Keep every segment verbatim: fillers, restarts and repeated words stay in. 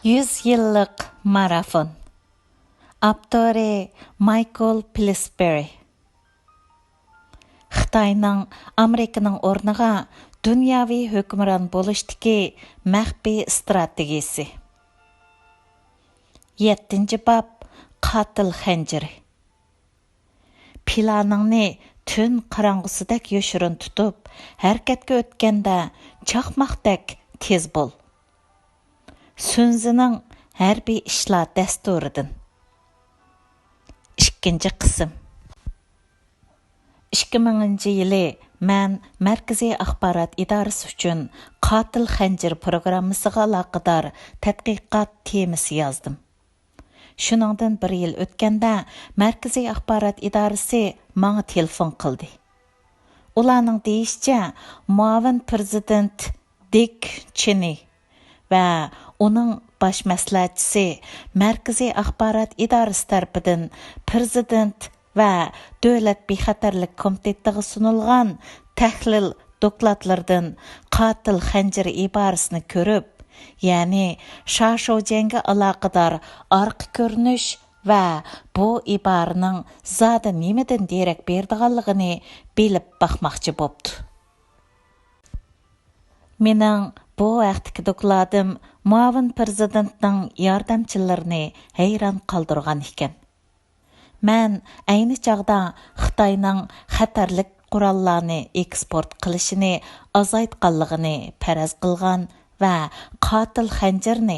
يۈز يىللىق مارافون. ئاپتورى مايكل پىلسبېرى. خىتاينىڭ ئامېرىكىنىڭ ئورنىغا دۇنياۋى ھۆكۈمران بولۇشتىكى مەخپىي ئىستراتېگىيىسى. يەتتىنچى باب، قاتىل خەنجىرى. پىلانىڭنى تۈن قاراڭغۇسىدەك يوشۇرۇن تۇتۇپ، ھەرىكەتكە ئۆتكەندە چاقماقتەك تېز بول. سۈنزىنىڭ ھەربىي ئىشلار دەستۇرىدىن. ئىككىنچى قىسىم. ئىككى مىڭىنچى يىلى مەن مەركىزىي ئاخبارات ئىدارىسى ئۈچۈن قاتىل خەنجىر پروگراممىسىغا ئالاقىدار تەتقىقات تېمىسى يازدىم. شۇنىڭدىن بىر يىل ئۆتكەندە، مەركىزىي ئاخبارات ئىدارىسى ماڭا تېلېفون قىلدى. ئۇلارنىڭ دېيىشىچە، مۇئاۋىن پىرېزىدېنت دىك چېنى ۋە ئۇنىڭ باش مەسلىھەتچىسى مەركىزىي ئاخبارات ئىدارىسى تەرىپىدىن پىرېزىدېنت ۋە دۆلەت بىخەتەرلىك كومىتېتىغا سۇنۇلغان تەھلىل دوكلاتلىرىدىن قاتىل خەنجىرى ئىبارىسىنى كۆرۈپ، يەنى شاشۇجيەنگە ئالاقىدار ئارقا كۆرۈنۈش ۋە بۇ ئىبارىنىڭ زادى نېمىدىن دېرەك بېرىدىغانلىقىنى بىلىپ باقماقچى بوپتۇ. مېنىڭ بۇ ھەقتىكى دوكلاتىم مۇئاۋىن پىرېزىدېنتنىڭ ياردەمچىلىرىنى ھەيران قالدۇرغان ئىكەن. مەن ئەينى چاغدا خىتاينىڭ خەتەرلىك قوراللارنى ئېكسپورت قىلىشىنى ئازايتقانلىقىنى پەرەز قىلغان ۋە قاتىل خەنجىرنى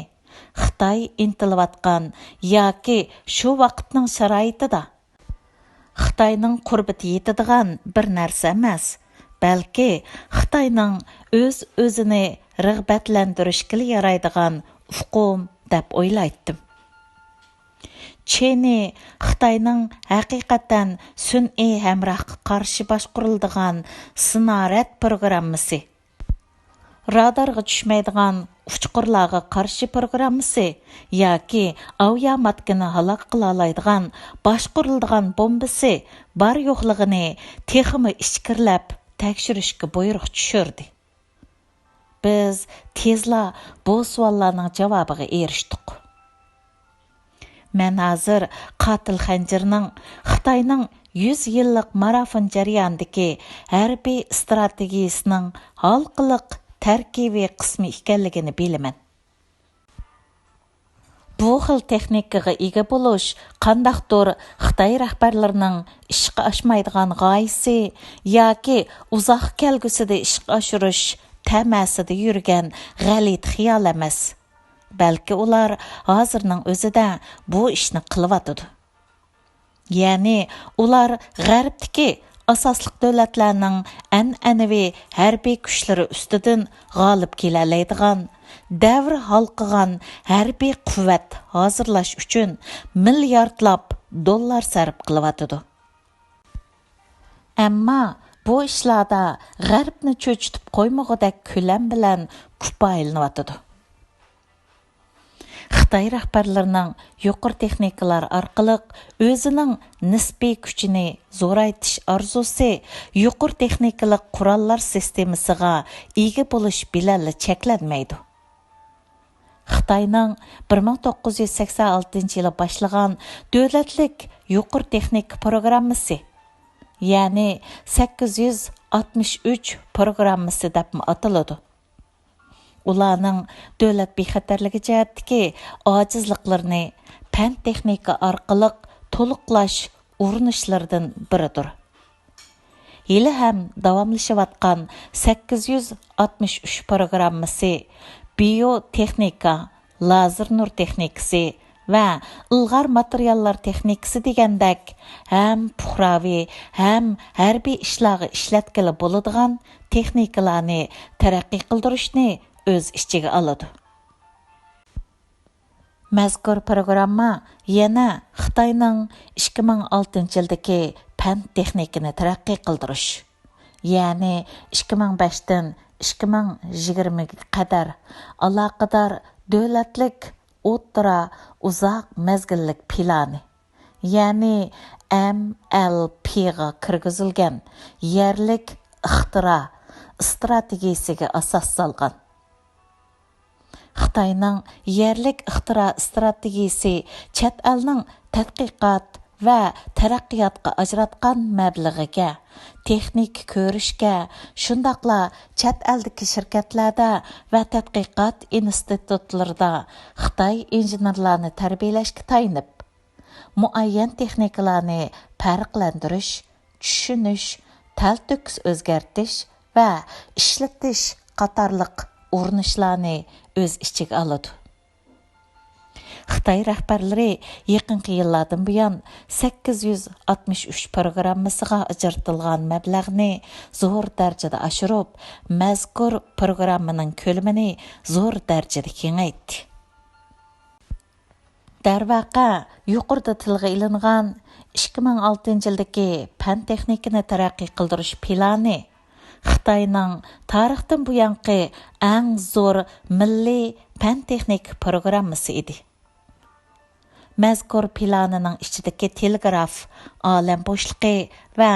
خىتاي ئىنتىلىۋاتقان ياكى شۇ ۋاقىتنىڭ شارائىتىدا خىتاينىڭ قۇربىتى يېتىدىغان بىر نەرسە ئەمەس، بەلكى خىتاينىڭ ئۆز-ئۆزىنى رىغبەتلەندۈرۈشكىلا يارايدىغان ئۇقۇم دەپ ئويلايتتىم. چېنى خىتاينىڭ ھەقىقەتەن سۈنئىي ھەمراھقا قارشى باشقۇرۇلىدىغان سىنارەد پروگراممىسى، رادارغا چۈشمەيدىغان ئۇچقۇرلارغا قارشى پروگراممىسى ياكى ئاۋىياماتكىنى ھالاك قىلالايدىغان باشقۇرۇلىدىغان بومبىسى بار-يوقلۇقىنى تېخىمۇ ئىچكىرىلەپ تەكشۈرۈشكە بۇيرۇق چۈشۈردى. بىز تېزلا بۇ سوئاللارنىڭ جاۋابىغا ئېرىشتۇق. مەن ھازىر قاتىل خەنجىرنىڭ خىتاينىڭ يۈز يىللىق مارافون جەريانىدىكى ھەربىي ئىستراتېگىيىسىنىڭ ھالقىلىق تەركىبىي قىسمى ئىكەنلىكىنى بىلىمەن. بۇ خىل تېخنىكىغا ئىگە بولۇش قانداقتۇر خىتاي رەھبەرلىرىنىڭ ئىشقا ئاشمايدىغان غايىسى ياكى ئۇزاق كەلگۈسىدە ئىشقا ئاشۇرۇش تەمەسىدە يۈرگەن غەلىتە خىيال ئەمەس. بەلكى ئۇلار ھازىرنىڭ ئۆزىدە بۇ ئىشنى قىلىۋاتىدۇ. يەنى ئۇلار غەربتىكى ئاساسلىق دۆلەتلەرنىڭ ئەنئەنىۋى ھەربىي كۈچلىرى ئۈستىدىن غالىب كېلەلەيدىغان، دەۋر ھالقىغان ھەربىي قۇۋۋەت ھازىرلاش ئۈچۈن مىلياردلاپ دوللار سەرپ قىلىۋاتىدۇ. ئەمما بۇ ئىشلاردا غەربنى چۆچۈتۈپ قويمىغۇدەك كۆلەم بىلەن كۇپايىلىنىۋاتىدۇ. خىتاي رەھبەرلىرىنىڭ يۇقىرى تېخنىكىلار ئارقىلىق ئۆزىنىڭ نىسپىي كۈچىنى زورايتىش ئارزۇسى يۇقىرى تېخنىكىلىق قوراللار سىستېمىسىغا ئىگە بولۇش بىلەنلا چەكلەنمەيدۇ. خىتاينىڭ بىر مىڭ توققۇز يۈز سەكسەن ئالتىنچى يىلى باشلىغان دۆلەتلىك يۇقىرى تېخنىكا پروگراممىسى، يەنى سەككىز يۈز ئاتمىش ئۈچ پروگراممىسى دەپمۇ ئاتىلىدۇ. ئۇلارنىڭ دۆلەت بىخەتەرلىكى جەھەتتىكى ئاجىزلىقلىرىنى پەن-تېخنىكا ئارقىلىق تولۇقلاش ئۇرۇنۇشلىرىدىن بىرىدۇر. ھېلىھەم داۋاملىشىۋاتقان سەككىز يۈز ئاتمىش ئۈچ پروگراممىسى بىيو تېخنىكا، لازېر نۇر تېخنىكىسى ۋە ئىلغار ماتېرىياللار تېخنىكىسى دېگەندەك ھەم پۇقراۋى، ھەم ھەربىي ئىشلارغا ئىشلەتكىلى بولىدىغان تېخنىكىلارنى تەرەققىي قىلدۇرۇشنى ئۆز ئىچىگە ئالىدۇ. مەزكۇر پروگرامما يەنە خىتاينىڭ ئىككى مىڭ ئالتىنچى يىلدىكى پەن تېخنىكىنى تەرەققىي قىلدۇرۇش، يەنى ئىككى مىڭ بەشتىن ئىككى مىڭ يىگىرمىگە قەدەر ئالاقىدار دۆلەتلىك ئوتتۇرا ئۇزاق مەزگىللىك پىلانى، يەنى ئەم ئەل پىغا كىرگۈزۈلگەن يەرلىك ئىختىرا ئىستراتېگىيىسىگە ئاساس سالغان. خىتاينىڭ يەرلىك ئىختىرا ئىستراتېگىيىسى چەت ئەلنىڭ تەتقىقات ۋە تەرەققىياتقا ئاجراتقان مەبلىغىگە، تېخنىكا كۆرۈشكە، شۇنداقلا چەت ئەلدىكى شىركەتلەردە ۋە تەتقىقات ئىنستىتۇتلىرىدا خىتاي ئىنژېنېرلارنى تەربىيەلەشكە تايىنىپ، مۇئەييەن تېخنىكىلارنى پەرقلەندۈرۈش، چۈشىنىش، تەلتۆكۈس ئۆزگەرتىش ۋە ئىشلىتىش قاتارلىق ئۇرۇنۇشلارنى ئۆز ئىچىگە ئالىدۇ. خىتاي رەھبەرلىرى يېقىنقى يىللاردىن بۇيان سەككىز يۈز ئاتمىش ئۈچ پروگراممىسىغا ئاجرىتىلغان مەبلەغنى زور دەرىجىدە ئاشۇرۇپ، مەزكۇر پروگراممىنىڭ كۆلىمىنى زور دەرىجىدە كېڭەيتتى. دەرۋەقە، يۇقىرىدا تىلغا ئېلىنغان ئىككى مىڭ ئالتىنچى يىلدىكى پەن تېخنىكىنى تەرەققىي قىلدۇرۇش پىلانى خىتاينىڭ تارىختىن بۇيانقى ئەڭ زور مىللىي پەن تېخنىكا پروگراممىسى ئىدى. مەزكۇر پىلانىنىڭ ئىچىدىكى تېلېگراف، ئالەم بوشلۇقى ۋە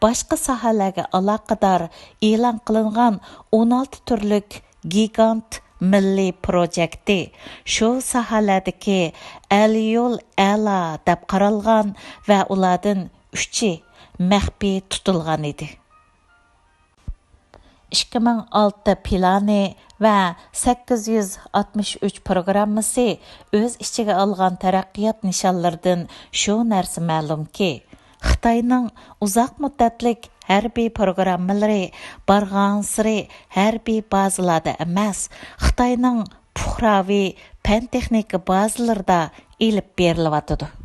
باشقا ساھەلەرگە ئالاقىدار ئېلان قىلىنغان ئون ئالتە تۈرلۈك گىگانت مىللىي پروجېكتى شۇ ساھەلەردىكى ئەليول ئەلا دەپ قارالغان ۋە ئۇلاردىن ئۈچى مەخپىي تۇتۇلغان ئىدى. ئىككى مىڭ ئالتە پىلانى ۋە سەككىز يۈز ئاتمىش ئۈچ پروگراممىسى ئۆز ئىچىگە ئالغان تەرەققىيات نىشانلىرىدىن شۇ نەرسە مەلۇمكى، خىتاينىڭ ئۇزاق مۇددەتلىك ھەربىي پروگراممىلىرى بارغانسېرى ھەربىي بازىلاردا ئەمەس، خىتاينىڭ پۇقراۋى پەن-تېخنىكا بازىلىرىدا ئېلىپ بېرىلىۋاتىدۇ.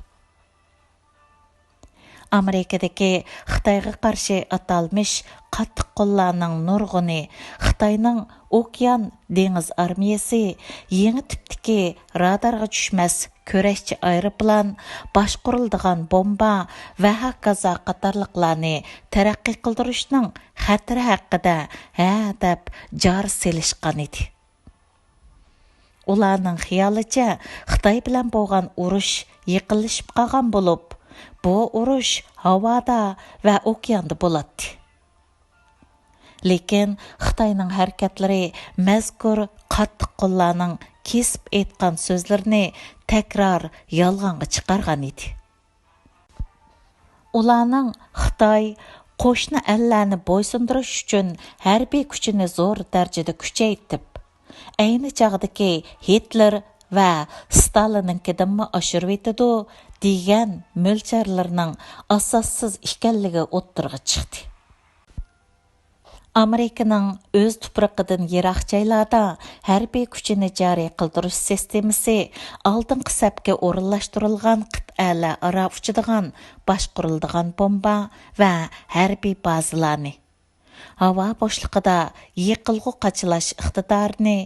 ئامېرىكىدىكى خىتايغا قارشى ئاتالمىش قاتتىق قوللارنىڭ نۇرغۇنى خىتاينىڭ ئوكيان دېڭىز ئارمىيەسى يېڭى تىپتىكى رادارغا چۈشمەس كۈرەشچى ئايروپىلان، باشقۇرۇلىدىغان بومبا ۋە ھاكازا قاتارلىقلارنى تەرەققىي قىلدۇرۇشنىڭ خەتىرى ھەققىدە ھە دەپ جار سېلىشقان ئىدى. ئۇلارنىڭ خىيالىچە، خىتاي بىلەن بولغان ئۇرۇش يېقىنلىشىپ قالغان بولۇپ، بۇ ئۇرۇش ھاۋادا ۋە ئوكياندا بولاتتى. لېكىن خىتاينىڭ ھەرىكەتلىرى مەزكۇر قاتتىق قوللارنىڭ كېسىپ ئېيتقان سۆزلىرىنى تەكرار يالغانغا چىقارغان ئىدى. ئۇلارنىڭ خىتاي قوشنا ئەللەرنى بويسۇندۇرۇش ئۈچۈن ھەربىي كۈچىنى زور دەرىجىدە كۈچەيتىپ، ئەينى چاغدىكى ھىتلېر ۋە ستالىننىڭكىدىنمۇ ئاشۇرۇۋېتىدۇ دېگەن مۆلچەرلىرىنىڭ ئاساسسىز ئىكەنلىكى ئوتتۇرىغا چىقتى. ئامېرىكىنىڭ ئۆز تۇپرىقىدىن يىراق جايلاردا ھەربىي كۈچىنى جارى قىلدۇرۇش سىستېمىسى ئالدىنقى سەپكە ئورۇنلاشتۇرۇلغان قىتئەلەر ئارا ئۇچىدىغان باشقۇرۇلىدىغان بومبا ۋە ھەربىي بازىلارنى، ھاۋا بوشلۇقىدا يېقىلغۇ قاچىلاش ئىقتىدارىنى،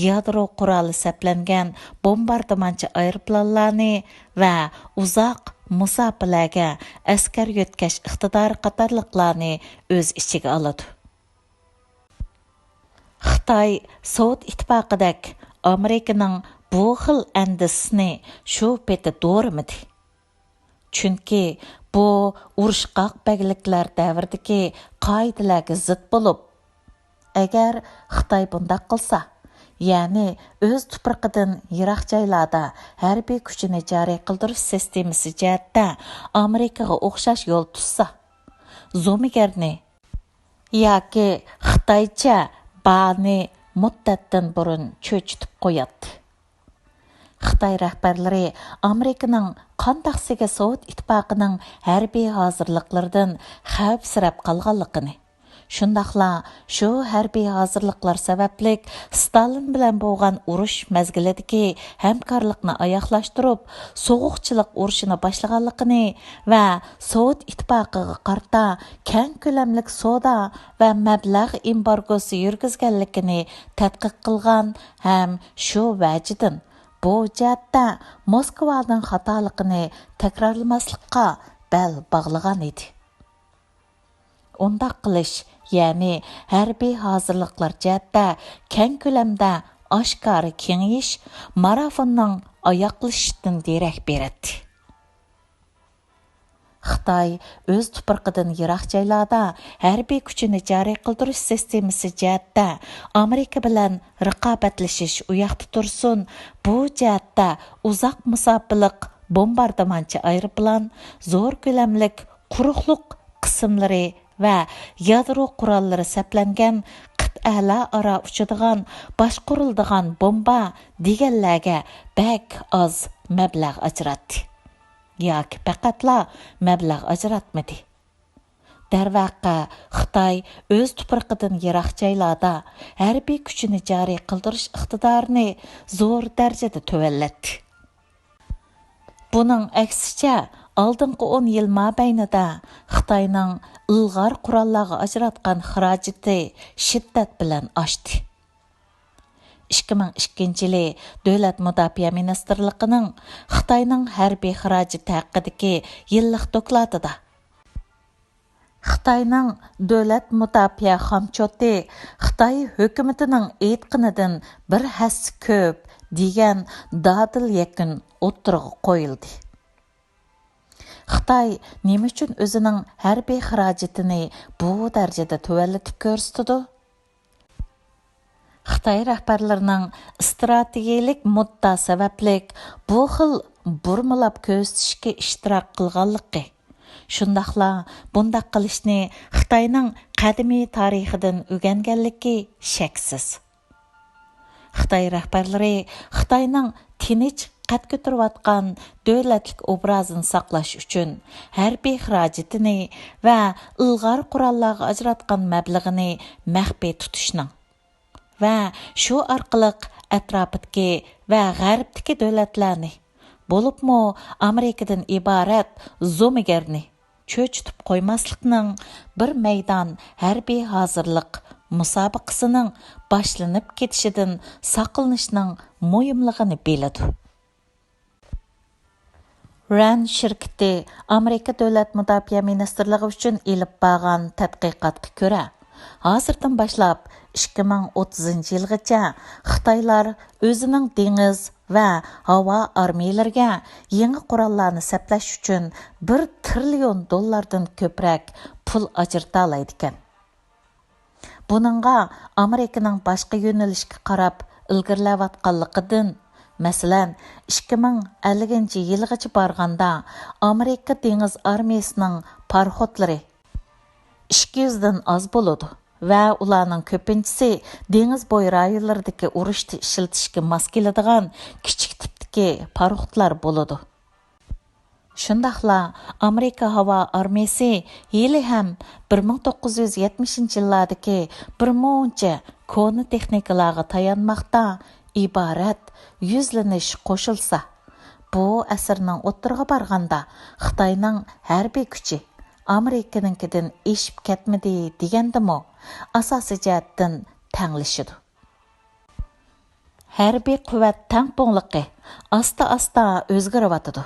يادرو قورالى سەپلەنگەن بومباردىمانچى ئايروپىلانلارنى ۋە ئۇزاق مۇساپىلەرگە ئەسكەر يۆتكەش ئىقتىدارى قاتارلىقلارنى ئۆز ئىچىگە ئالىدۇ. خىتاي سوۋېت ئىتتىپاقىدەك ئامېرىكىنىڭ بۇ خىل ئەندىزىسىنى شۇ پېتى دورىمىدى. چۈنكى بۇ ئۇرۇشقاق بەگلىكلەر دەۋرىدىكى قائىدىلەرگە زىت بولۇپ، ئەگەر خىتاي بۇنداق قىلسا، يەنى ئۆز تۇپرىقىدىن يىراق جايلاردا ھەربىي كۈچىنى جارى قىلدۇرۇش سىستېمىسى جەھەتتە ئامېرىكىغا ئوخشاش يول تۇتسا، زومىگەرنى ياكى خىتايچە بانى مۇددەتتىن بۇرۇن چۆچۈتۈپ قوياتتى. خىتاي رەھبەرلىرى ئامېرىكىنىڭ قانداقسىگە سوۋېت ئىتتىپاقىنىڭ ھەربىي ھازىرلىقلىرىدىن خەۋپسىرەپ قالغانلىقىنى، شۇنداقلا شۇ ھەربىي ھازىرلىقلار سەۋەبلىك ستالىن بىلەن بولغان ئۇرۇش مەزگىلىدىكى ھەمكارلىقنى ئاياغلاشتۇرۇپ، سوغۇقچىلىق ئۇرۇشىنى باشلىغانلىقىنى ۋە سوۋېت ئىتتىپاقىغا قارىتا كەڭ كۆلەملىك سودا ۋە مەبلەغ ئېمبارگوسى يۈرگۈزگەنلىكىنى تەتقىق قىلغان ھەم شۇ ۋەجىدىن بۇ جەھەتتە موسكۋانىڭ خاتالىقىنى تەكرارلىماسلىققا بەل باغلىغان ئىدى. ئۇنداق قىلىش، يەنى ھەربىي ھازىرلىقلار جەھەتتە كەڭ كۆلەمدە ئاشكارا كېڭىيىش مارافوننىڭ ئاياغلىشىشىدىن دېرەك بېرەتتى. خىتاي ئۆز تۇپرىقىدىن يىراق جايلاردا ھەربىي كۈچىنى جارى قىلدۇرۇش سىستېمىسى جەھەتتە ئامېرىكا بىلەن رىقابەتلىشىش ئۇياقتا تۇرسۇن، بۇ جەھەتتە ئۇزاق مۇساپىلىق بومباردىمانچى ئايروپىلان، زور كۆلەملىك قۇرۇقلۇق قىسىملىرى ۋە يادرو قوراللىرى سەپلەنگەن قىتئەلەر ئارا ئۇچىدىغان باشقۇرۇلىدىغان بومبا دېگەنلەرگە بەك ئاز مەبلەغ ئاجراتتى. ياكى پەقەتلا مەبلەغ ئاجراتمىدى. دەرۋەقە، خىتاي ئۆز تۇپرىقىدىن يىراق جايلاردا ھەربىي كۈچىنى جارى قىلدۇرۇش ئىقتىدارىنى زور دەرىجىدە تۆۋەنلەتتى. بۇنىڭ ئەكسىچە، ئالدىنقى ئون يىل مابەينىدە خىتاينىڭ ئىلغار قوراللارغا ئاجراتقان خىراجىتى شىددەت بىلەن ئاشتى. ئىككى مىڭ ئىككىنچى يىلى دۆلەت مۇداپىئە مىنىستىرلىقىنىڭ خىتاينىڭ ھەربىي خىراجىتى ھەققىدىكى يىللىق دوكلاتىدا، خىتاينىڭ دۆلەت مۇداپىئە خامچوتى خىتاي ھۆكۈمىتىنىڭ ئېيتقىنىدىن بىر ھەسسە كۆپ دېگەن دادىل يەكۈن ئوتتۇرىغا قويۇلدى. خىتاي نېمە ئۈچۈن ئۆزىنىڭ ھەربىي خىراجىتىنى بۇ دەرىجىدە تۆۋەنلىتىپ كۆرسىتىدۇ؟ خىتاي رەھبەرلىرىنىڭ ئىستراتېگىيەلىك مۇددا سەۋەبلىك بۇ خىل بۇرمىلاپ كۆرسىتىشكە ئىشتىراك قىلغانلىقى، شۇنداقلا بۇنداق قىلىشنى خىتاينىڭ قەدىمىي تارىخىدىن ئۆگەنگەنلىكى شەكسىز. خىتاي رەھبەرلىرى خىتاينىڭ تىنچ قەد كۆتۈرۈۋاتقان دۆلەتلىك ئوبرازىنى ساقلاش ئۈچۈن ھەربىي خىراجىتىنى ۋە ئىلغار قوراللارغا ئاجراتقان مەبلىغىنى مەخپىي تۇتۇشنىڭ ۋە شۇ ئارقىلىق ئەتراپىدىكى ۋە غەربتىكى دۆلەتلەرنى، بولۇپمۇ ئامېرىكىدىن ئىبارەت زومىگەرنى چۆچۈتۈپ قويماسلىقنىڭ بىر مەيدان ھەربىي ھازىرلىق مۇسابىقىسىنىڭ باشلىنىپ كېتىشىدىن ساقلىنىشنىڭ مۇھىملىقىنى بىلىدۇ. رەن شىركىتى ئامېرىكا دۆلەت مۇداپىئە مىنىستىرلىقى ئۈچۈن ئېلىپ بارغان تەتقىقاتقا كۆرە، ھازىردىن باشلاپ ئىككى مىڭ ئوتتۇزىنچى يىلغىچە خىتايلار ئۆزىنىڭ دېڭىز ۋە ھاۋا ئارمىيەلىرىگە يېڭى قوراللارنى سەپلەش ئۈچۈن بىر تىرىليون دوللاردىن كۆپرەك پۇل ئاجرىتالايدىكەن. بۇنىڭغا ئامېرىكىنىڭ باشقا يۆنىلىشكە قاراپ ئىلگىرىلەۋاتقانلىقىدىن، مەسىلەن، ئىككى مىڭ ئەللىكىنچى يىلغىچە بارغاندا ئامېرىكا دېڭىز ئارمىيىسىنىڭ پاراخوتلىرى ئىككى يۈزدىن ئاز بولىدۇ ۋە ئۇلارنىڭ كۆپىنچىسى دېڭىز بويى رايونلىرىدىكى ئۇرۇشتا ئىشلىتىشكە ماس كېلىدىغان كىچىك تىپتىكى پاراخوتلار بولىدۇ. شۇنداقلا ئامېرىكا ھاۋا ئارمىيىسى ھېلىھەم بىر مىڭ توققۇز يۈز يەتمىشىنچى يىللاردىكى بىر مۇنچە كونا تېخنىكىلارغا تايانماقتا ئىبارەت يۈزلىنىش قوشۇلسا، بۇ ئەسىرنىڭ ئوتتۇرىغا بارغاندا خىتاينىڭ ھەربىي كۈچى ئامېرىكىنىڭكىدىن ئېشىپ كەتمىدى دېگەندىمۇ ئاساسىي جەھەتتىن تەڭلىشىدۇ. ھەربىي قۇۋۋەت تەڭپۇڭلۇقى ئاستا-ئاستا ئۆزگىرىۋاتىدۇ.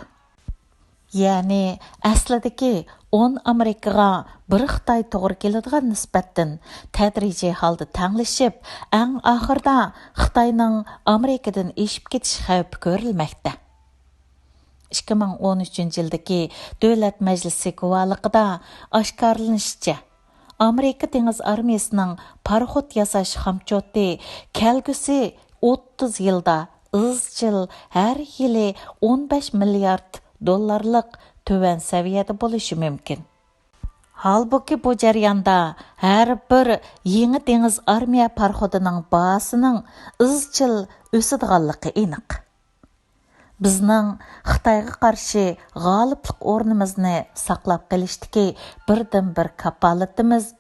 يەنى ئەسلىدىكى ئون ئامېرىكىغا بىر خىتاي توغرا كېلىدىغان نىسبەتتىن تەدرىجىي ھالدا تەڭلىشىپ، ئەڭ ئاخىرىدا خىتاينىڭ ئامېرىكىدىن ئېشىپ كېتىش خەۋپى كۆرۈلمەكتە. ئىككى مىڭ ئون ئۈچىنچى يىلدىكى دۆلەت مەجلىسى گۇۋاھلىقىدا ئاشكارىلىنىشىچە، ئامېرىكا دېڭىز ئارمىيىسىنىڭ پاراخوت ياساش خامچوتى كەلگۈسى ئوتتۇز يىلدا ئىزچىل ھەر يىلى ئون بەش مىليارد دوللارلىق تۆۋەن سەۋىيەدە بولۇشى مۇمكىن. ھالبۇكى، بۇ جەرياندا ھەر بىر يېڭى دېڭىز ئارمىيە پاراخوتىنىڭ باھاسىنىڭ ئىزچىل ئۆسىدىغانلىقى ئېنىق. بىزنىڭ خىتايغا قارشى غالىبلىق ئورنىمىزنى ساقلاپ قېلىشتىكى بىردىنبىر كاپالىتىمىز،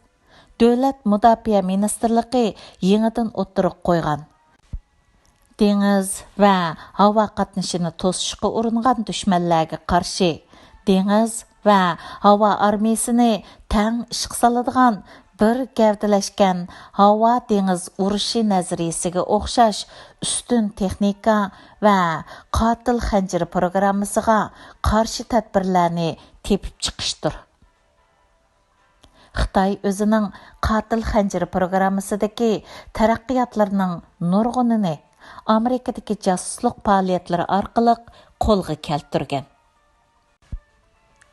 دۆلەت مۇداپىئە مىنىستىرلىقى يېڭىدىن ئوتتۇرىغا قويغان، دېڭىز ۋە ھاۋا قاتنىشىنى توسۇشقا ئۇرۇنغان دۈشمەنلەرگە قارشى دېڭىز ۋە ھاۋا ئارمىيىسىنى تەڭ ئىشقا سالىدىغان بىر گەۋدىلەشكەن ھاۋا دېڭىز ئۇرۇشى نەزەرىيىسىگە ئوخشاش ئۈستۈن تېخنىكا ۋە قاتىل خەنجىرى پروگراممىسىغا قارشى تەدبىرلەرنى تېپىپ چىقىشتۇر. خىتاي ئۆزىنىڭ قاتىل خەنجىرى پروگراممىسىدىكى تەرەققىياتلىرىنىڭ نۇرغۇنىنى ئامېرىكىدىكى جاسۇسلۇق پائالىيەتلىرى ئارقىلىق قولغا كەلتۈرگەن.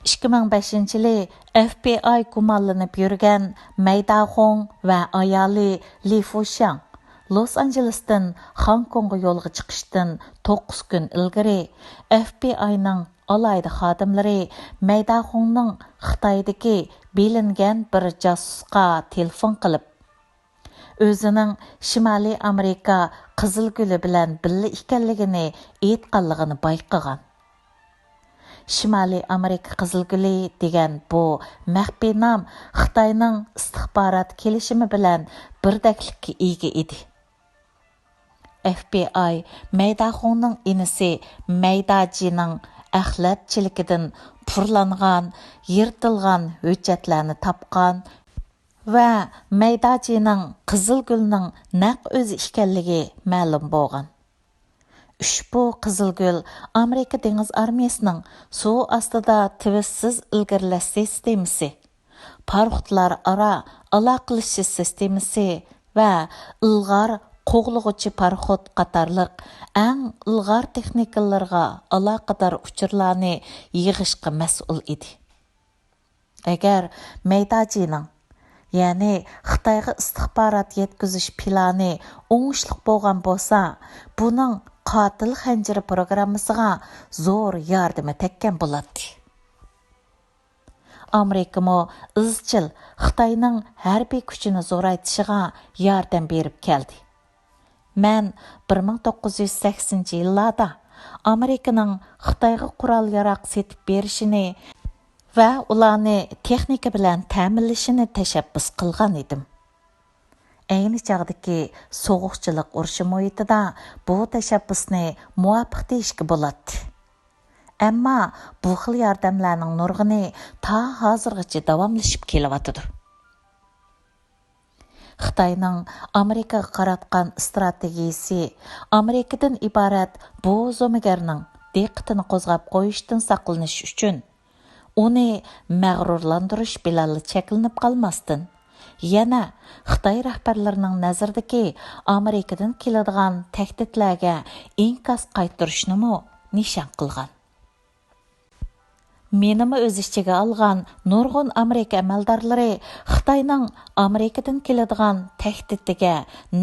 ئىككى مىڭ بەشىنچى يىلى ئەف بى ئاي گۇمانلىنىپ يۈرگەن مەي داخۇڭ ۋە ئايالى لى فۇشياڭ لوس ئانژېلېستىن خوڭكوڭغا يولغا چىقىشتىن توققۇز كۈن ئىلگىرى، ئەف بى ئاينىڭ ئالاھىدە خادىملىرى مەي داخۇڭنىڭ خىتايدىكى بىلىنگەن بىر جاسۇسقا تېلېفون قىلىپ، ئۆزىنىڭ شىمالىي ئامېرىكا قىزىل گۈلى بىلەن بىللە ئىكەنلىكىنى ئېيتقانلىقىنى بايقىغان. شىمالىي ئامېرىكا قىزىل گۈلى دېگەن بۇ مەخپىي نام خىتاينىڭ ئىستىخبارات كېلىشىمى بىلەن بىردەكلىككە ئىگە ئىدى. ئەف بى ئاي مەي داخۇڭنىڭ ئىنىسى مەي داجىنىڭ ئەخلەت چېلىكىدىن پۇرلانغان، يىرتىلغان ھۆججەتلەرنى تاپقان ۋە مەي داجىنىڭ قىزىل گۈلنىڭ نەق ئۆزى ئىكەنلىكى مەلۇم بولغان. ئۇشبۇ قىزىل گۈل ئامېرىكا دېڭىز ئارمىيەسىنىڭ سۇ ئاستىدا تىۋىشسىز ئىلگىرىلەش سىستېمىسى، پاراخوتلار ئارا ئالاقىلىشىش سىستېمىسى ۋە ئىلغار قوغلىغۇچى پاراخوت قاتارلىق ئەڭ ئىلغار تېخنىكىلىرىغا ئالاقىدار ئۇچۇرلارنى يىغىشقا مەسئۇل ئىدى. ئەگەر مەي داجىنىڭ، يەنى خىتايغا ئىستىخبارات يەتكۈزۈش پىلانى ئوڭۇشلۇق بولغان بولسا، بۇنىڭ قاتىل خەنجىرى پروگراممىسىغا زور ياردىمى تەگكەن بولاتتى. ئامېرىكىمۇ ئىزچىل خىتاينىڭ ھەربىي كۈچىنى زورايتىشىغا ياردەم بېرىپ كەلدى. مەن بىر مىڭ توققۇز يۈز سەكسىنىنچى يىللاردا ئامېرىكىنىڭ خىتايغا قورال-ياراغ سېتىپ بېرىشىنى ۋە ئۇلارنى تېخنىكا بىلەن تەمىنلىشىنى تەشەببۇس قىلغان ئىدىم. ئەينى چاغدىكى سوغۇقچىلىق ئۇرۇشى مۇھىتىدا بۇ تەشەببۇسنى مۇۋاپىق دېيىشكە بولاتتى. ئەمما بۇ خىل ياردەملەرنىڭ نۇرغۇنى تا ھازىرغىچە داۋاملىشىپ كېلىۋاتىدۇ. خىتاينىڭ ئامېرىكىغا قاراتقان ئىستراتېگىيىسى ئامېرىكىدىن ئىبارەت بۇ زومىگەرنىڭ دىققىتىنى قوزغاپ قويۇشتىن ساقلىنىش ئۈچۈن، ئۇنى مەغرۇرلاندۇرۇش بىلەنلا چەكلىنىپ قالماستىن، يەنە خىتاي رەھبەرلىرىنىڭ نەزىرىدىكى ئامېرىكىدىن كېلىدىغان تەھدىتلەرگە ئىنكاس قايتۇرۇشنىمۇ نىشان قىلغان. مېنىمۇ ئۆز ئىچىگە ئالغان نۇرغۇن ئامېرىكا ئەمەلدارلىرى خىتاينىڭ ئامېرىكىدىن كېلىدىغان تەھدىتىگە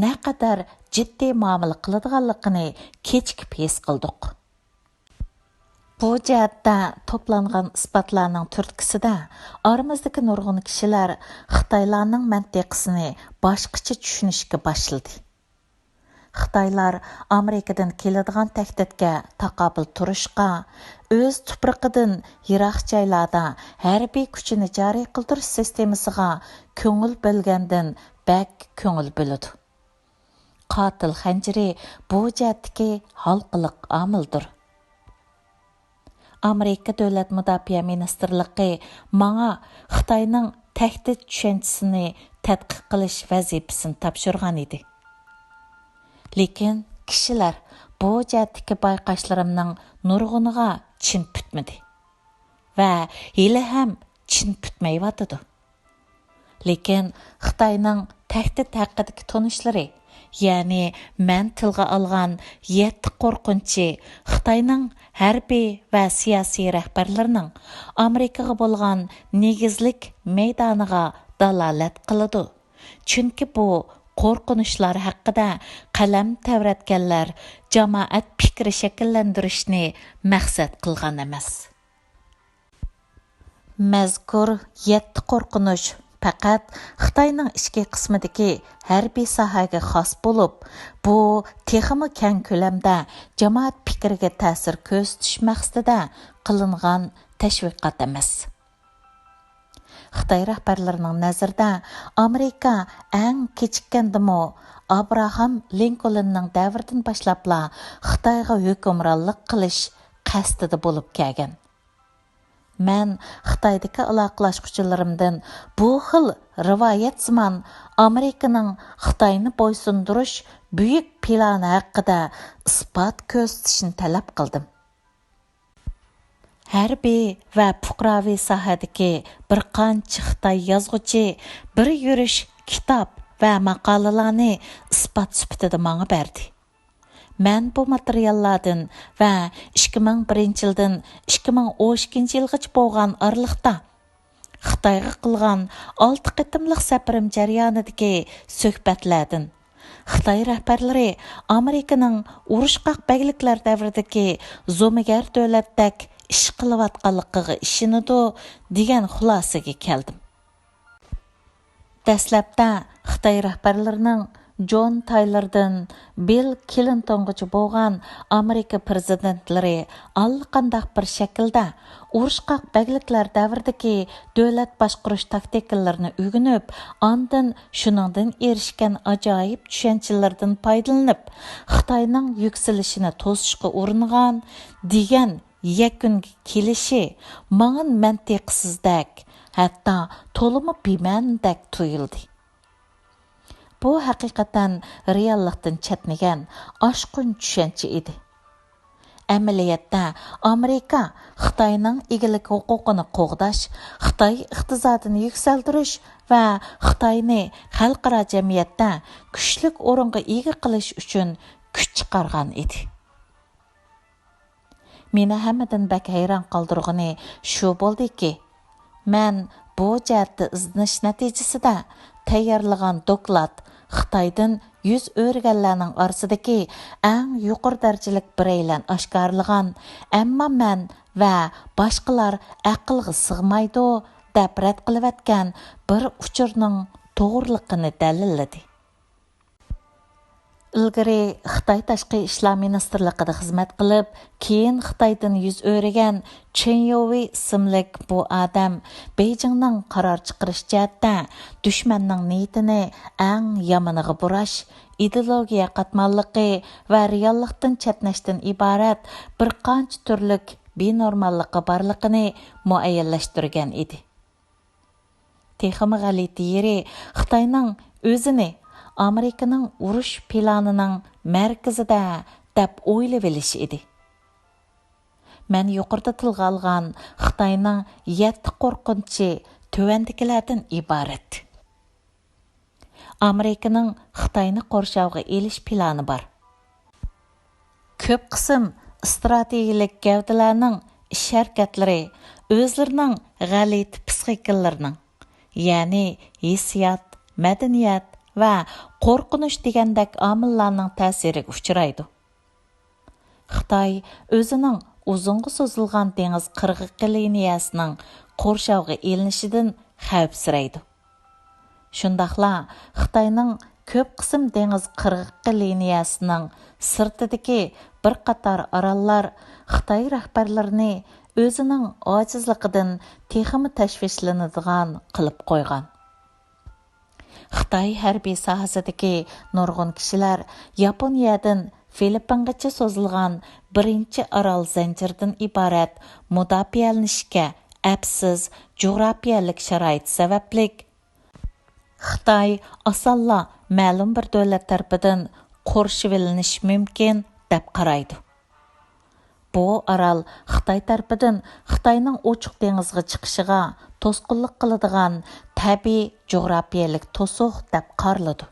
نەقەدەر جىددىي مۇئامىلە قىلىدىغانلىقىنى كېچىكىپ ھېس قىلدۇق. بۇ جەھەتتە توپلانغان ئىسپاتلارنىڭ تۈرتكىسىدە، ئارىمىزدىكى نۇرغۇن كىشىلەر خىتايلارنىڭ مەنتىقىسىنى باشقىچە چۈشىنىشكە باشلىدى. خىتايلار ئامېرىكىدىن كېلىدىغان تەھدىتكە تاقابىل تۇرۇشقا، ئۆز تۇپرىقىدىن يىراق جايلاردا ھەربىي كۈچىنى جارى قىلدۇرۇش سىستېمىسىغا كۆڭۈل بۆلگەندىن بەك كۆڭۈل بۆلىدۇ. قاتىل خەنجىرى بۇ جەھەتتىكى ھالقىلىق ئامىلدۇر. ئامېرىكا دۆلەت مۇداپىئە مىنىستىرلىقى ماڭا خىتاينىڭ تەھدىت چۈشەنچىسىنى تەتقىق قىلىش ۋەزىپىسىنى تاپشۇرغان ئىدى. لېكىن كىشىلەر بۇ جەھەتتىكى بايقاشلىرىمنىڭ نۇرغۇنىغا چىن پۈتمىدى ۋە ھېلىھەم چىن پۈتمەيۋاتىدۇ. لېكىن خىتاينىڭ تەھدىت ھەققىدىكى تونۇشلىرى، يەنى مەن تىلغا ئالغان يەتتە قورقۇنچى خىتاينىڭ ھەربىي ۋە سىياسىي رەھبەرلىرىنىڭ ئامېرىكىغا بولغان نېگىزلىك مەيدانىغا دالالەت قىلىدۇ. چۈنكى بۇ قورقۇنچلار ھەققىدە قەلەم تەۋرەتكەنلەر جامائەت پىكرى شەكىللەندۈرۈشنى مەقسەت قىلغان ئەمەس. مەزكۇر يەتتە قورقۇنچ پەقەت خىتاينىڭ ئىچكى قىسمىدىكى ھەربىي ساھەگە خاس بولۇپ، بۇ تېخىمۇ كەڭ كۆلەمدە جامائەت پىكرىگە تەسىر كۆرسىتىش مەقسىتىدە قىلىنغان تەشۋىقات ئەمەس. خىتاي رەھبەرلىرىنىڭ نەزىرىدە، ئامېرىكا ئەڭ كېچىككەندىمۇ ئابراھام لىنكولننىڭ دەۋرىدىن باشلاپلا خىتايغا ھۆكۈمرانلىق قىلىش قەستىدە بولۇپ كەلگەن. مەن خىتايدىكى ئالاقىلاشقۇچىلىرىمدىن بۇ خىل رىۋايەتسىمان ئامېرىكىنىڭ خىتاينى بويسۇندۇرۇش بۈيۈك پىلانى ھەققىدە ئىسپات كۆرسىتىشنى تەلەپ قىلدىم. ھەربىي ۋە پۇقراۋى ساھەدىكى بىر قانچە خىتاي يازغۇچى بىر يۈرۈش كىتاب ۋە ماقالىلارنى ئىسپات سۈپىتىدە ماڭا بەردى. مەن بۇ ماتېرىياللاردىن ۋە ئىككى مىڭ بىرىنچى يىلدىن ئىككى مىڭ ئون ئىككىنچى يىلغىچە بولغان ئارىلىقتا خىتايغا قىلغان ئالتە قېتىملىق سەپىرىم جەريانىدىكى سۆھبەتلەردىن، خىتاي رەھبەرلىرى ئامېرىكىنىڭ ئۇرۇشقاق بەگلىكلەر دەۋرىدىكى زومىگەر دۆلەتتەك ئىش قىلىۋاتقانلىقىغا ئىشىنىدۇ، دېگەن خۇلاسىگە كەلدىم. دەسلەپتە خىتاي رەھبەرلىرىنىڭ جون تايلېردىن بىل كلىنتونغىچە بولغان ئامېرىكا پىرېزىدېنتلىرى ئاللىقانداق بىر شەكىلدە ئۇرۇشقاق بەگلىكلەر دەۋرىدىكى دۆلەت باشقۇرۇش تاكتىكىلىرىنى ئۆگىنىپ، ئاندىن شۇنىڭدىن ئېرىشكەن ئاجايىپ چۈشەنچىلىرىدىن پايدىلىنىپ، خىتاينىڭ يۈكسىلىشىنى توسۇشقا ئۇرۇنغان، دېگەن يەكۈنگە كېلىشى ماڭا مەنتىقسىزدەك، ھەتتا تولىمۇ بىمەنىدەك تۇيۇلدى. بۇ ھەقىقەتەن رېئاللىقتىن چەتنىگەن ئاشقۇن چۈشەنچە ئىدى. ئەمەلىيەتتە، ئامېرىكا خىتاينىڭ ئىگىلىك ھوقۇقىنى قوغداش، خىتاي ئىقتىسادىنى يۈكسەلدۈرۈش ۋە خىتاينى خەلقئارا جەمئىيەتتە كۈچلۈك ئورۇنغا ئىگە قىلىش ئۈچۈن كۈچ چىقارغان ئىدى. مېنى ھەممىدىن بەك ھەيران قالدۇرغىنى شۇ بولدىكى، مەن بۇ جەھەتتە ئىزدىنىش نەتىجىسىدە تەييارلىغان دوكلات خىتايدىن يۈز ئۆرۈگەنلەرنىڭ ئارىسىدىكى ئەڭ يۇقىرى دەرىجىلىك بىرەيلەن ئاشكارىلىغان، ئەمما مەن ۋە باشقىلار ئەقىلگە سىغمايدۇ، دەپ رەت قىلىۋەتكەن بىر ئۇچۇرنىڭ توغرىلىقىنى دەلىللىدى. ئىلگىرى خىتاي تاشقى ئىشلار مىنىستىرلىقىدا خىزمەت قىلىپ، كېيىن خىتايدىن يۈز ئۆرۈگەن چېن يوۋېي ئىسىملىك بۇ ئادەم بېيجىڭنىڭ قارار چىقىرىش جەھەتتە دۈشمەننىڭ نىيىتىنى ئەڭ يامىنىغا بۇراش، ئىدېئولوگىيە قاتماللىقى ۋە رېئاللىقتىن چەتنەشتىن ئىبارەت بىر قانچە تۈرلۈك بىنورماللىقى بارلىقىنى مۇئەييەنلەشتۈرگەن ئىدى. تېخىمۇ غەلىتە يېرى، خىتاينىڭ ئۆزىنى ئامېرىكىنىڭ ئۇرۇش پىلانىنىڭ مەركىزىدە دەپ ئويلىۋېلىشى ئىدى. مەن يۇقىرىدا تىلغا ئالغان خىتاينىڭ يەتتە قورقۇنچى تۆۋەندىكىلەردىن ئىبارەت. ئامېرىكىنىڭ خىتاينى قورشاۋغا ئېلىش پىلانى بار. كۆپ قىسىم ئىستراتېگىيەلىك گەۋدىلەرنىڭ ئىش-ھەرىكەتلىرى ئۆزلىرىنىڭ غەلىتە پسىخىكىلىرىنىڭ، يەنى ھېسسىيات، مەدەنىيەت ۋە قورقۇنچ دېگەندەك ئامىللارنىڭ تەسىرىگە ئۇچرايدۇ. خىتاي ئۆزىنىڭ ئۇزۇنغا سوزۇلغان دېڭىز قىرغىقى لىنىيەسىنىڭ قورشاۋغا ئېلىنىشىدىن خەۋپسىرەيدۇ. شۇنداقلا خىتاينىڭ كۆپ قىسىم دېڭىز قىرغىقى لىنىيەسىنىڭ سىرتىدىكى بىر قاتار ئاراللار خىتاي رەھبەرلىرىنى ئۆزىنىڭ ئاجىزلىقىدىن تېخىمۇ تەشۋىشلىنىدىغان قىلىپ قويغان. خىتاي ھەربىي ساھەسىدىكى نۇرغۇن كىشىلەر ياپونىيەدىن فىلىپپىنغىچە سوزۇلغان بىرىنچى ئارال زەنجىرىدىن ئىبارەت مۇداپىئەلىنىشكە ئەپسىز جۇغراپىيەلىك شارائىت سەۋەبلىك، خىتاي ئاسانلا مەلۇم بىر دۆلەت تەرىپىدىن قورشىۋېلىنىشى مۇمكىن، دەپ قارايدۇ. بۇ ئارال خىتاي تەرىپىدىن خىتاينىڭ ئوچۇق دېڭىزغا چىقىشىغا توسقۇنلۇق قىلىدىغان تەبىئىي جۇغراپىيەلىك توسۇق دەپ قارىلىدۇ.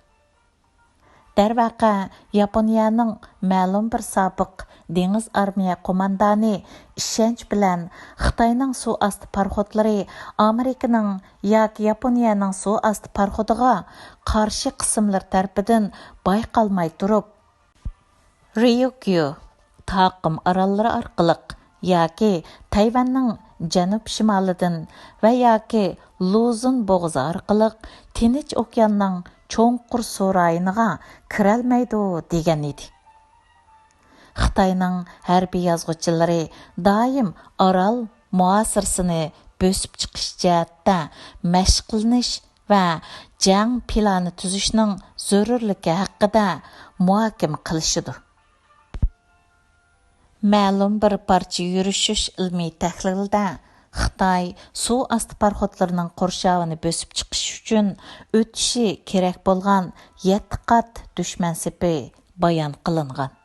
دەرۋەقە، ياپونىيەنىڭ مەلۇم بىر سابىق دېڭىز ئارمىيە قوماندانى ئىشەنچ بىلەن خىتاينىڭ سۇ ئاستى پاراخوتلىرى ئامېرىكىنىڭ ياكى ياپونىيەنىڭ سۇ ئاستى پاراخوتىغا قارشى قىسىملىرى تەرىپىدىن بايقالماي تۇرۇپ، رىيۇكيۇ تاقىم ئاراللىرى ئارقىلىق ياكى تەيۋەننىڭ جەنۇب شىمالىدىن ۋە ياكى لۇزۇن بوغۇزى ئارقىلىق تىنچ ئوكياننىڭ چوڭقۇر سۇ رايونىغا كىرەلمەيدۇ، دېگەن ئىدى. خىتاينىڭ ھەربىي يازغۇچىلىرى دائىم ئارال مۇھاسىرىسىنى بۆسۈپ چىقىش جەھەتتە مەشىقلىنىش ۋە جەڭ پىلانى تۈزۈشنىڭ زۆرۈرلۈكى ھەققىدە مۇھاكىمە قىلىشىدۇ. مەلۇم بىر پارچە يۈرۈشۈش ئىلمىي تەھلىلدە خىتاي سۇ ئاستى پاراخوتلىرىنىڭ قورشاۋىنى بۆسۈپ چىقىش ئۈچۈن ئۆتۈشى كېرەك بولغان يەتتە قات دۈشمەن سېپى بايان قىلىنغان.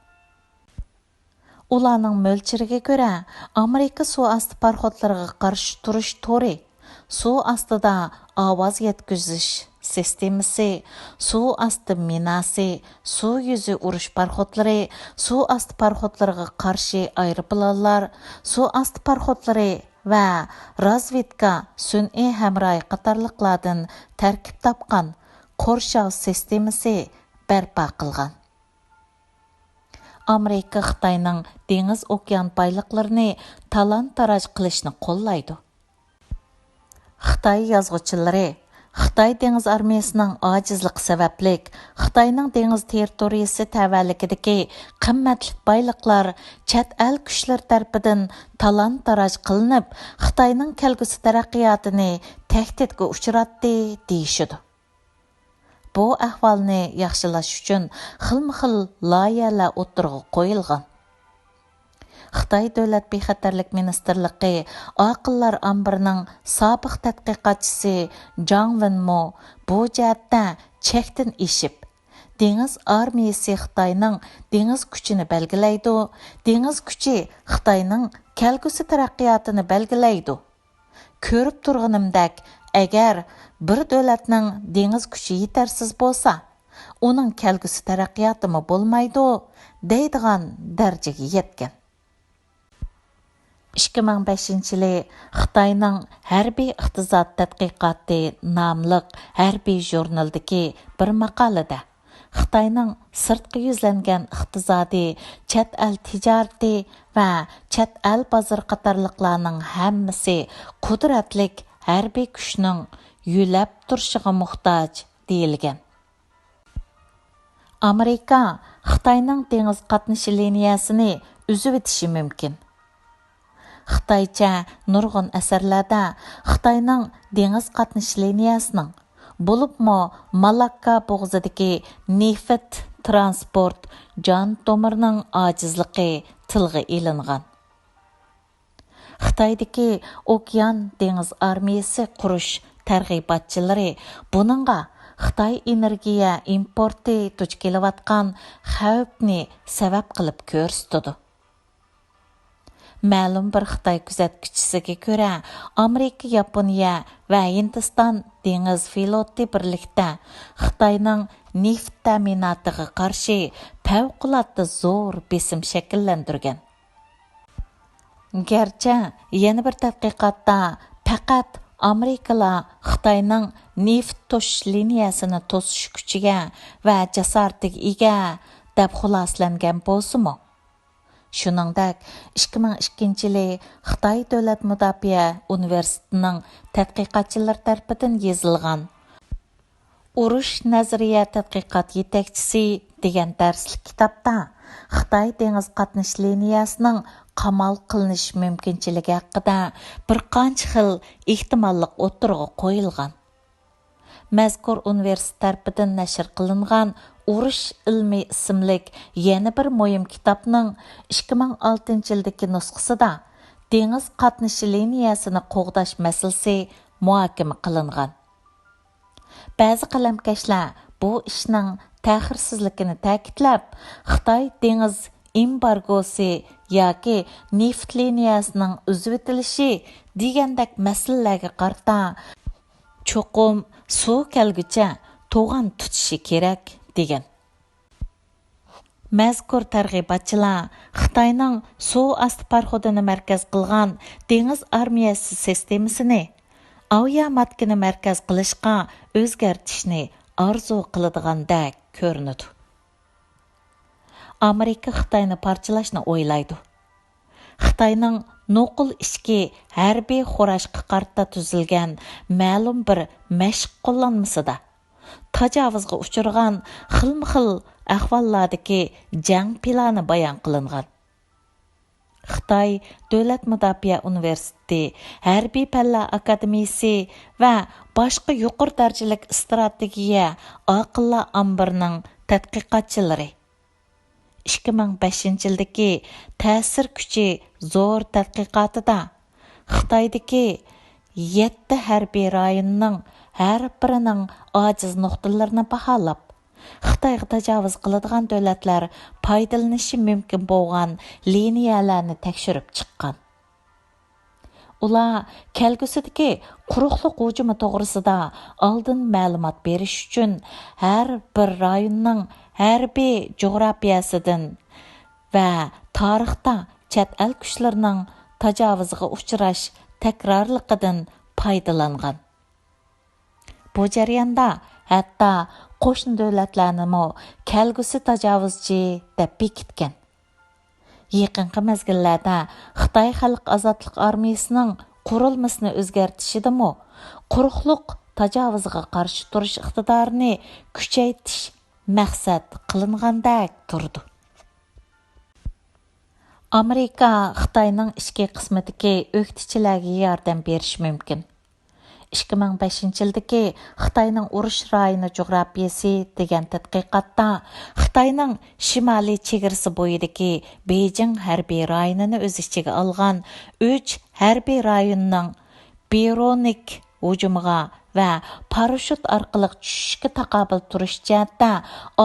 ئۇلارنىڭ مۆلچىرىگە كۆرە، ئامېرىكا سۇ ئاستى پاراخوتلىرىغا قارشى تۇرۇش تورى سۇ ئاستىدا ئاۋاز يەتكۈزۈش سىستېمىسى، سۇ ئاستى مىناسى، سۇ يۈزى ئۇرۇش پاراخوتلىرى، سۇ ئاستى پاراخوتلىرىغا قارشى ئايروپىلانلار، سۇ ئاستى پاراخوتلىرى ۋە رازۋېدكا سۈنئىي ھەمراھى قاتارلىقلاردىن تەركىب تاپقان قورشاۋ سىستېمىسى بەرپا قىلغان. ئامېرىكا خىتاينىڭ دېڭىز ئوكيان بايلىقلىرىنى تالان-تاراج قىلىشنى قوللايدۇ. خىتاي يازغۇچىلىرى، خىتاي دېڭىز ئارمىيىسىنىڭ ئاجىزلىقى سەۋەبلىك، خىتاينىڭ دېڭىز تېررىتورىيىسى تەۋەلىكىدىكى قىممەتلىك بايلىقلار چەت ئەل كۈچلىرى تەرىپىدىن تالان-تاراج قىلىنىپ، خىتاينىڭ كەلگۈسى تەرەققىياتىنى تەھدىتكە ئۇچراتتى، دېيىشىدۇ. بۇ ئەھۋالنى ياخشىلاش ئۈچۈن خىلمۇ خىل لايىھەلەر ئوتتۇرىغا قويۇلغان. خىتاي دۆلەت بىخەتەرلىك مىنىستىرلىقى ئاقىللار ئامبىرىنىڭ سابىق تەتقىقاتچىسى جاڭ ۋېنمۇ بۇ جەھەتتە چەكتىن ئېشىپ، دېڭىز ئارمىيىسى خىتاينىڭ دېڭىز كۈچىنى بەلگىلەيدۇ، دېڭىز كۈچى خىتاينىڭ كەلگۈسى تەرەققىياتىنى بەلگىلەيدۇ. كۆرۈپ تۇرغىنىمدەك، ئەگەر بىر دۆلەتنىڭ دېڭىز كۈچى يېتەرسىز بولسا، ئۇنىڭ كەلگۈسى تەرەققىياتىمۇ بولمايدۇ، دەيدىغان دەرىجىگە يەتكەن. ئىككى مىڭ بەشىنچى يىلى خىتاينىڭ ھەربىي ئىقتىساد تەتقىقاتى ناملىق ھەربىي ژۇرنىلىدىكى بىر ماقالىدە، خىتاينىڭ سىرتقا يۈزلەنگەن ئىقتىسادى، چەت ئەل تىجارىتى ۋە چەت ئەل بازىرى قاتارلىقلارنىڭ ھەممىسى قۇدرەتلىك ھەربىي كۈچنىڭ يۆلەپ تۇرۇشىغا موھتاج، دېيىلگەن. ئامېرىكا خىتاينىڭ دېڭىز قاتنىشى لىنىيەسىنى ئۈزۈۋېتىشى مۇمكىن. خىتايچە نۇرغۇن ئەسەرلەردە خىتاينىڭ دېڭىز قاتنىشى لىنىيەسىنىڭ، بولۇپمۇ مالاككا بوغۇزىدىكى نېفىت ترانسپورت جان تومۇرىنىڭ ئاجىزلىقى تىلغا ئېلىنغان. خىتايدىكى ئوكيان دېڭىز ئارمىيىسى قۇرۇش تەرغىباتچىلىرى بۇنىڭغا خىتاي ئېنېرگىيە ئىمپورتى دۇچ كېلىۋاتقان خەۋپنى سەۋەب قىلىپ كۆرسىتىدۇ. مەلۇم بىر خىتاي كۆزەتكۈچىسىگە كۆرە، ئامېرىكا، ياپونىيە ۋە ھىندىستان دېڭىز فلوتى بىرلىكتە خىتاينىڭ نېفىت تەمىناتىغا قارشى پەۋقۇلئاددە زور بېسىم شەكىللەندۈرگەن. گەرچە يەنە بىر تەتقىقاتتا پەقەت ئامېرىكىلا خىتاينىڭ نېفىت توشۇش لىنىيەسىنى توسۇش كۈچىگە ۋە جاسارىتىگە ئىگە، دەپ خۇلاسىلەنگەن بولسىمۇ، شۇنىڭدەك، ئىككى مىڭ ئىككىنچى يىلى خىتاي دۆلەت مۇداپىئە ئۇنىۋېرسىتېتىنىڭ تەتقىقاتچىلىرى تەرىپىدىن يېزىلغان ئۇرۇش نەزەرىيە تەتقىقات يېتەكچىسى دېگەن دەرسلىك كىتابتا خىتاي دېڭىز قاتنىشى لىنىيەسىنىڭ قامال قىلىنىش مۇمكىنچىلىكى ھەققىدە بىر قانچە خىل ئېھتىماللىق ئوتتۇرىغا قويۇلغان. مەزكۇر ئۇنىۋېرسىتېت تەرىپىدىن نەشر قىلىنغان ئۇرۇش ئىلمى ئىسىملىك يەنە بىر مۇھىم كىتابنىڭ ئىككى مىڭ ئالتىنچى يىلدىكى نۇسخىسىدا دېڭىز قاتنىشى لىنىيەسىنى قوغداش مەسىلىسى مۇھاكىمە قىلىنغان. بەزى قەلەمكەشلەر بۇ ئىشنىڭ تەخىرسىزلىكىنى تەكىتلەپ، خىتاي دېڭىز ئېمبارگوسى ياكى نېفىت لىنىيەسىنىڭ ئۈزۈۋېتىلىشى دېگەندەك مەسىلىلەرگە قارىتا، چوقۇم سۇ كەلگۈچە توغان تۇتۇشى كېرەك، دېگەن. مەزكۇر تەرغىباتچىلار خىتاينىڭ سۇ ئاستى پاراخوتىنى مەركەز قىلغان دېڭىز ئارمىيەسى سىستېمىسىنى ئاۋىياماتكىنى مەركەز قىلىشقا ئۆزگەرتىشنى ئارزۇ قىلىدىغاندەك كۆرۈنىدۇ. ئامېرىكا خىتاينى پارچىلاشنى ئويلايدۇ. خىتاينىڭ نوقۇل ئىچكى ھەربىي خوراشقا قارىتا تۈزۈلگەن مەلۇم بىر مەشىق قوللانمىسىدا، تاجاۋۇزغا ئۇچرىغان خىلمۇ خىل ئەھۋاللاردىكى جەڭ پىلانى بايان قىلىنغان. خىتاي دۆلەت مۇداپىئە ئۇنىۋېرسىتېتى، ھەربىي پەنلەر ئاكادېمىيىسى ۋە باشقا يۇقىرى دەرىجىلىك ئىستراتېگىيە ئاقىللار ئامبىرىنىڭ تەتقىقاتچىلىرى ئىككى مىڭ بەشىنچى يىلدىكى تەسىر كۈچى زور تەتقىقاتىدا خىتايدىكى يەتتە ھەربىي رايوننىڭ ھەر بىرىنىڭ ئاجىز نۇقتىلىرىنى باھالاپ، خىتايغا تاجاۋۇز قىلىدىغان دۆلەتلەر پايدىلىنىشى مۇمكىن بولغان لىنىيەلەرنى تەكشۈرۈپ چىققان. ئۇلار كەلگۈسىدىكى قۇرۇقلۇق ھۇجۇمى توغرىسىدا ئالدىن مەلۇمات بېرىش ئۈچۈن ھەر بىر رايوننىڭ ھەربىي جۇغراپىيەسىدىن ۋە تارىختا چەت ئەل كۈچلىرىنىڭ تاجاۋۇزىغا ئۇچراش تەكرارلىقىدىن پايدىلانغان. بۇ جەرياندا ھەتتا قوشنا دۆلەتلەرنىمۇ كەلگۈسى تاجاۋۇزچى دەپ بېكىتكەن. يېقىنقى مەزگىللەردە خىتاي خەلق ئازادلىق ئارمىيىسىنىڭ قۇرۇلمىسىنى ئۆزگەرتىشىدىمۇ قۇرۇقلۇق تاجاۋۇزىغا قارشى تۇرۇش ئىقتىدارىنى كۈچەيتىش مەقسەت قىلىنغاندەك تۇرىدۇ. ئامېرىكا خىتاينىڭ ئىچكى قىسمىدىكى ئۆكتىچىلەرگە ياردەم بېرىشى مۇمكىن. ئىككى مىڭ بەشىنچى يىلدىكى خىتاينىڭ ئۇرۇش رايونى جۇغراپىيىسى دېگەن تەتقىقاتتا خىتاينىڭ شىمالىي چېگرىسى بويىدىكى بېيجىڭ ھەربىي رايونىنى ئۆز ئىچىگە ئالغان ئۈچ ھەربىي رايوننىڭ بىرونىك ھۇجۇمىغا ۋە پاراشوت ئارقىلىق چۈشۈشكە تاقابىل تۇرۇش جەھەتتە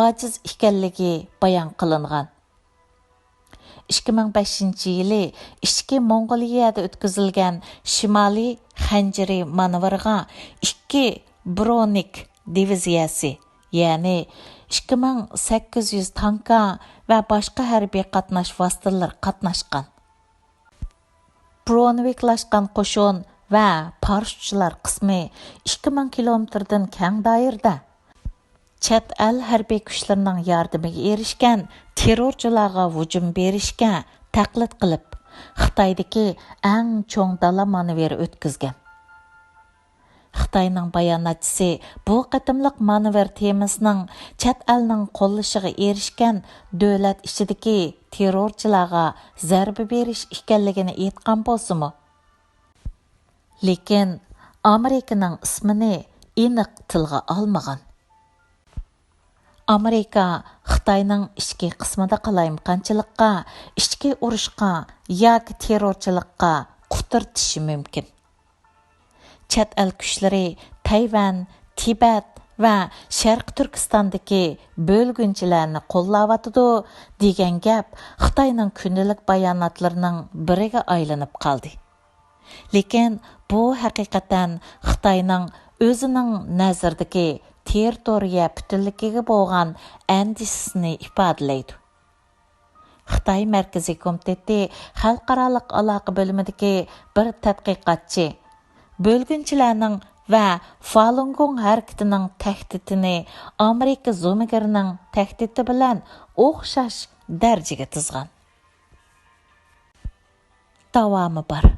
ئاجىز ئىكەنلىكى بايان قىلىنغان. ئىككى مىڭ بەشىنچى يىلى ئىچكى موڭغۇلىيەدە ئۆتكۈزۈلگەن شىمالىي خەنجىرى مانېۋىرىغا ئىككى برونىك دىۋىزىيەسى، يەنى ئىككى مىڭ سەككىز يۈز تانكا ۋە باشقا ھەربىي قاتناش ۋاسىتىلىرى قاتناشقان. برونېۋىكلاشقان قوشۇن ۋە پاراشوتچىلار قىسمى ئىككى مىڭ كىلومېتىردىن كەڭ دائىرىدە چەت ئەل ھەربىي كۈچلىرىنىڭ ياردىمىگە ئېرىشكەن تېررورچىلارغا ھۇجۇم بېرىشكە تەقلىد قىلىپ، خىتايدىكى ئەڭ چوڭ دالا مانېۋىرى ئۆتكۈزگەن. خىتاينىڭ باياناتچىسى بۇ قېتىملىق مانېۋىر تېمىسىنىڭ چەت ئەلنىڭ قوللىشىغا ئېرىشكەن دۆلەت ئىچىدىكى تېررورچىلارغا زەربە بېرىش ئىكەنلىكىنى ئېيتقان بولسىمۇ، لېكىن ئامېرىكىنىڭ ئىسمىنى ئېنىق تىلغا ئالمىغان. ئامېرىكا خىتاينىڭ ئىچكى قىسمىدا قالايمىقانچىلىققا، ئىچكى ئۇرۇشقا ياكى تېررورچىلىققا قۇترىتىشى مۇمكىن. چەت ئەل كۈچلىرى تەيۋەن، تىبەت ۋە شەرقىي تۈركىستاندىكى بۆلگۈنچىلەرنى قوللاۋاتىدۇ دېگەن گەپ خىتاينىڭ كۈندىلىك باياناتلىرىنىڭ بىرىگە ئايلىنىپ قالدى. لېكىن بۇ ھەقىقەتەن خىتاينىڭ ئۆزىنىڭ نەزىرىدىكى تېررىتورىيە پۈتۈنلۈكىگە بولغان ئەندىشىسىنى ئىپادىلەيدۇ. خىتاي مەركىزىي كومىتېتى خەلقئارالىق ئالاقە بۆلۈمىدىكى بىر تەتقىقاتچى بۆلگۈنچىلەرنىڭ ۋە فالۇنگوڭ ھەرىكىتىنىڭ تەھدىتىنى ئامېرىكا زومىگىرىنىڭ تەھدىتى بىلەن ئوخشاش دەرىجىگە تىزغان. داۋامى بار.